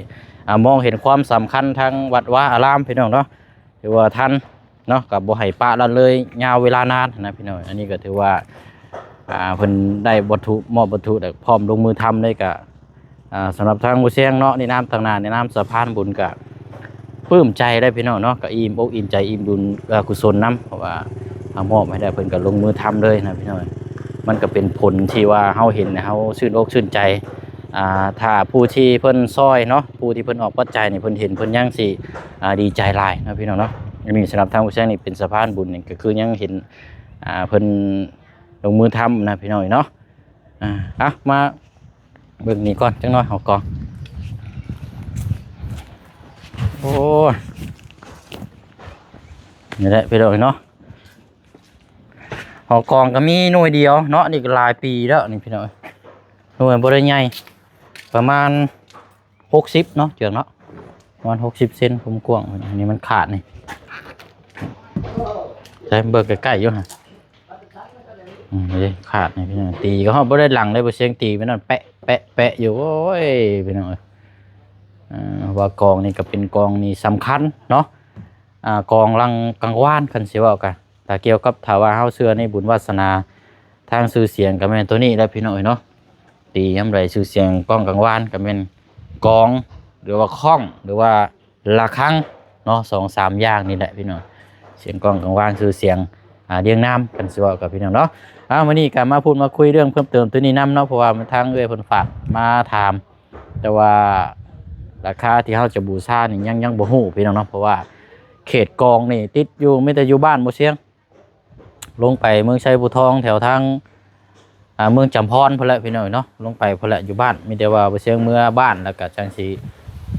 ອ່າ ມອງເຫັນຄວາມສຳຄັນທາງວັດວາອາລາມ ພີ່ນ້ອງເນາະ ຖືວ່າທັນເນາະ ກໍບໍ່ໃຫ້ປະລະເລີຍຍາວເວລານານນະພີ່ນ້ອງ. ອັນນີ້ກໍຖືວ່າ ອ່າ ເພິ່ນໄດ້ວັດຖຸ ມອບວັດຖຸ ແລ້ວພ້ອມລົງມືທຳເລີຍ ກໍ ອ່າ ສຳລັບທາງບໍ່ຊຽງເນາະ ໃນນາມຕາງໜ້າ ໃນນາມສະພານບຸນ ກະປຶ້ມໃຈໄດ໋ພີ່ນ້ອງເນາະ ກະອີ່ມອົກອີ່ມໃຈ ອີ່ມບຸນ ເອີ ກຸສົນນຳ ເພາະວ່າເຮົາມອບໃຫ້ແລ້ວ ເພິ່ນກະລົງມືທຳເລີຍນະພີ່ນ້ອງ. ມັນກະເປັນຜົນທີ່ວ່າເຮົາເຫັນ ເຮົາຊື່ນອົກຊື່ນໃຈ. ອ່າ ຖ້າຜູ້ທີ່ເພິ່ນຊ່ອຍເນາະ ຜູ້ທີ່ເພິ່ນອອກປັດໄຈນີ້ ເພິ່ນເຫັນ ເພິ່ນຍັງຊິ ອ່າ ດີໃຈຫຼາຍນະພີ່ນ້ອງເນາະ. ອັນນີ້ສຳລັບທາງຜູ້ແຊງນີ້ເປັນສະພານບຸນ ນີ້ກະຄືຍັງເຫັນ ອ່າ ເພິ່ນ ລົງມືທຳນະພີ່ນ້ອງເນາະ. ອ່າ ອ່ະ ມາເບິ່ງນີ້ກ່ອນຈັກໜ່ອຍ ຫົວກອງ. ໂອ້ຍ ນີ້ແຫຼະພີ່ນ້ອງເນາະ ຫົວກອງກໍມີໜ່ວຍດຽວເນາະ ນີ້ກໍຫຼາຍປີແລ້ວນີ້ພີ່ນ້ອງ ໜ່ວຍບໍ່ໄດ້ໃຫຍ່ ປະມານຫົກສິບເນາະ ເຈືອງເນາະ ປະມານຫົກສິບເຊັນ ຄວາມກວ້າງ. ອັນນີ້ມັນຂາດນີ້ ໃສ່ເບິ່ງໃກ້ໆຢູ່ຫັ້ນ ອືມ ນີ້ຂາດນີ້ພີ່ນ້ອງ ຕີກໍຮອດບໍ່ໄດ້ຫຼັງເລີຍ ບໍ່ສຽງຕີໄປນັ້ນແປະແປະແປະຢູ່. ໂອ້ຍ ພີ່ນ້ອງເອີຍ ອ່າ ວ່າກອງນີ້ກໍເປັນກອງນີ້ສຳຄັນເນາະ ອ່າ ກອງຫຼັງກາງວານ ຄັນຊິເວົ້າກະ ຖ້າກ່ຽວກັບ ຖ້າວ່າເຮົາເຊື່ອໃນບຸນວາສະໜາ ທາງຊື່ສຽງກໍແມ່ນໂຕນີ້ແຫຼະພີ່ນ້ອງເອີຍເນາະ. ຕີຍາມໃດຊື່ສຽງກ້ອງກາງວານກໍແມ່ນກອງ ຫຼືວ່າຄ້ອງ ຫຼືວ່າລະຄັງເນາະ ສອງສາມຢ່າງນີ້ແຫຼະພີ່ນ້ອງ ສຽງກ້ອງກາງວານ ຊື່ສຽງ ອ່າ ລຽງນາມ ຄັນຊິເວົ້າກັບພີ່ນ້ອງເນາະ. ອ່າ ມື້ນີ້ກໍມາພູດມາຄຸຍເລື່ອງເພີ່ມເຕີມໂຕນີ້ນຳເນາະ ເພາະວ່າທາງເອື້ອຍເພິ່ນຝາກມາຖາມ ແຕ່ວ່າລາຄາທີ່ເຮົາຈະບູຊານີ້ຍັງ ຍັງບໍ່ຮູ້ພີ່ນ້ອງເນາະ ເພາະວ່າເຂດກອງນີ້ຕິດຢູ່ ມີແຕ່ຢູ່ບ້ານບໍ່ສຽງ ລົງໄປເມືອງໄຊພູທອງ ແຖວທາງ ອ່າ ເມືອງຈຳພອນພຸ້ນແຫຼະພີ່ນ້ອງເນາະ ລົງໄປພຸ້ນແຫຼະ ຢູ່ບ້ານ ມີແຕ່ວ່າບໍ່ສຽງເມືອບ້ານ ແລ້ວກໍຈັ່ງຊິ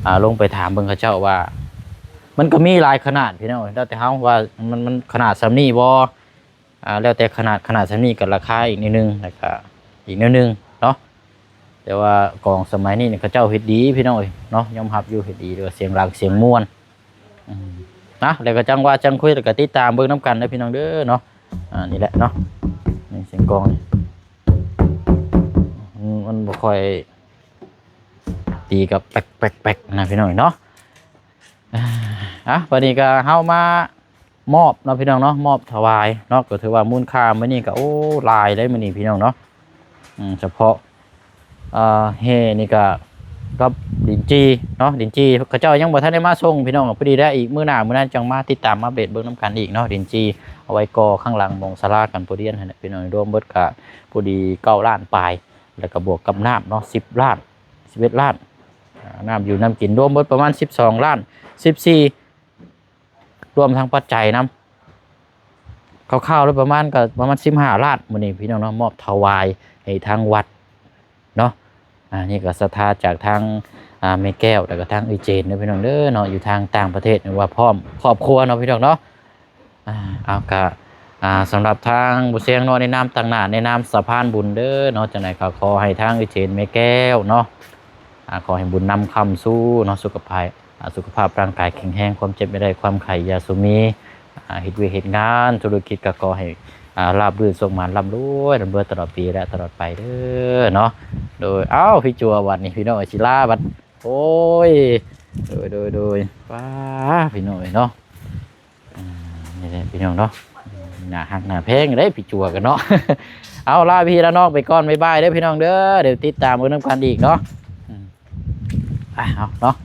ອ່າ ລົງໄປຖາມເບິ່ງເຂົາເຈົ້າວ່າ ມັນກໍມີຫຼາຍຂະໜາດພີ່ນ້ອງ ແລ້ວແຕ່ເຮົາວ່າມັນ ມັນຂະໜາດສ່ຳນີ້ບໍ່ ອ່າ ແລ້ວແຕ່ຂະໜາດ ຂະໜາດສ່ຳນີ້ກໍລາຄາອີກໜ້ອຍໜຶ່ງ ແລ້ວກໍອີກແນວໜຶ່ງເນາະ. ແຕ່ວ່າກອງສະໄໝນີ້ເຂົາເຈົ້າເຮັດດີພີ່ນ້ອງເອີຍເນາະ ຍອມຮັບຢູ່ ເຮັດດີ ແລ້ວກໍສຽງດັງສຽງມ່ວນ. ອືມ ນະ ແລ້ວກໍຈັ່ງວ່າຈັ່ງຄຸຍ ແລ້ວກໍຕິດຕາມເບິ່ງນຳກັນເດີພີ່ນ້ອງເດີເນາະ. ອ່າ ນີ້ແຫຼະເນາະ ນີ້ສຽງກອງນີ້ ອືມ ມັນບໍ່ຄ່ອຍຕີກັບແປັກໆໆນະພີ່ນ້ອງເນາະ. ອ່າ ບັດນີ້ກໍເຮົາມາ ມອບເນາະພີ່ນ້ອງເນາະ ມອບຖວາຍເນາະ ກໍຖືວ່າມູນຄ່າມື້ນີ້ກໍ ໂອ້ ຫຼາຍເດ້ມື້ນີ້ພີ່ນ້ອງເນາະ. ອືມ ສະເພາະ ເອີ ແຮ່ນີ້ກໍກັບດິນຈີ່ເນາະ ດິນຈີ່ເຂົາເຈົ້າຍັງບໍ່ທັນໄດ້ມາສົ່ງພີ່ນ້ອງ ພໍດີໄດ້ອີກມື້ໜ້າມື້ນັ້ນຈັ່ງມາຕິດຕາມອັບເດດເບິ່ງນຳກັນອີກເນາະ. ດິນຈີ່ເອົາໄວ້ກໍ່ຂ້າງຫຼັງໝ່ອງສາລາການປະຮຽນຫັ້ນແຫຼະພີ່ນ້ອງ ລວມເບິດກໍພໍດີເກົ້າລ້ານປາຍ ແລ້ວກໍບວກກັບນ້ຳເນາະ ສິບລ້ານ ສິບເອັດລ້ານ ອ່າ ນ້ຳຢູ່ນ້ຳກິນ ລວມເບິດປະມານສິບສອງລ້ານ ສິບສີ່ ລວມທັງປັດໄຈນຳ ຄ່າວໆແລ້ວປະມານ ກໍປະມານສິບຫ້າລ້ານ ມື້ນີ້ພີ່ນ້ອງເນາະ ມອບຖວາຍໃຫ້ທາງວັດເນາະ. ອ່າ ນີ້ກໍສັດທາຈາກທາງ ອ່າ ແມ່ແກ້ວ ແລ້ວກໍທາງເອື້ອຍເຈນເດີພີ່ນ້ອງເດີເນາະ ຢູ່ທາງຕ່າງປະເທດ ຫຼືວ່າພ້ອມຄອບຄົວເນາະພີ່ນ້ອງເນາະ. ອ່າ ເອົາ ກະ ອ່າ ສຳລັບທາງບໍ່ສຽງເນາະ ໃນນາມຕາງໜ້າ ໃນນາມສະພານບຸນເດີເນາະ ຈັ່ງໃດກໍຂໍໃຫ້ທາງເອື້ອຍເຈນແມ່ແກ້ວເນາະ ອ່າ ຂໍໃຫ້ບຸນນຳຄ້ຳຊູເນາະ ສຸຂະພາບ ອ່າ ສຸຂະພາບຮ່າງກາຍແຂງແຮງ ຄວາມເຈັບຢ່າໄດ້ ຄວາມໄຂ້ຢ່າສູ່ມີ ອ່າ ເຮັດວຽກເຮັດງານ ທຸລະກິດກໍຂໍໃຫ້ ອ່າ ລາບລື່ນ ໂຊກໝານ ລ່ຳລວຍ ລ່ຳລວຍຕະຫຼອດປີ ແລະ ຕະຫຼອດໄປເດີເນາະ. ໂດຍ ເອົ້າ ພີ່ຈົວ ບັດນີ້ພີ່ນ້ອງເອີຍ ສິລາບັດ ໂອ້ຍ ໂດຍ ໂດຍ ໂດຍ ປ້າ ພີ່ນ້ອງເອີຍເນາະ. ອ່າ ນີ້ແຫຼະພີ່ນ້ອງເນາະ ໜ້າຮັກໜ້າແພງເດ້ພີ່ຈົວກັນເນາະ. ເອົາ ລາພີ່ລານ້ອງໄປກ່ອນ ບາຍບາຍເດີພີ່ນ້ອງເດີ ດຽວຕິດຕາມເບິ່ງນຳກັນອີກເນາະ. ອືມ ອ່ະ ເອົາເນາະ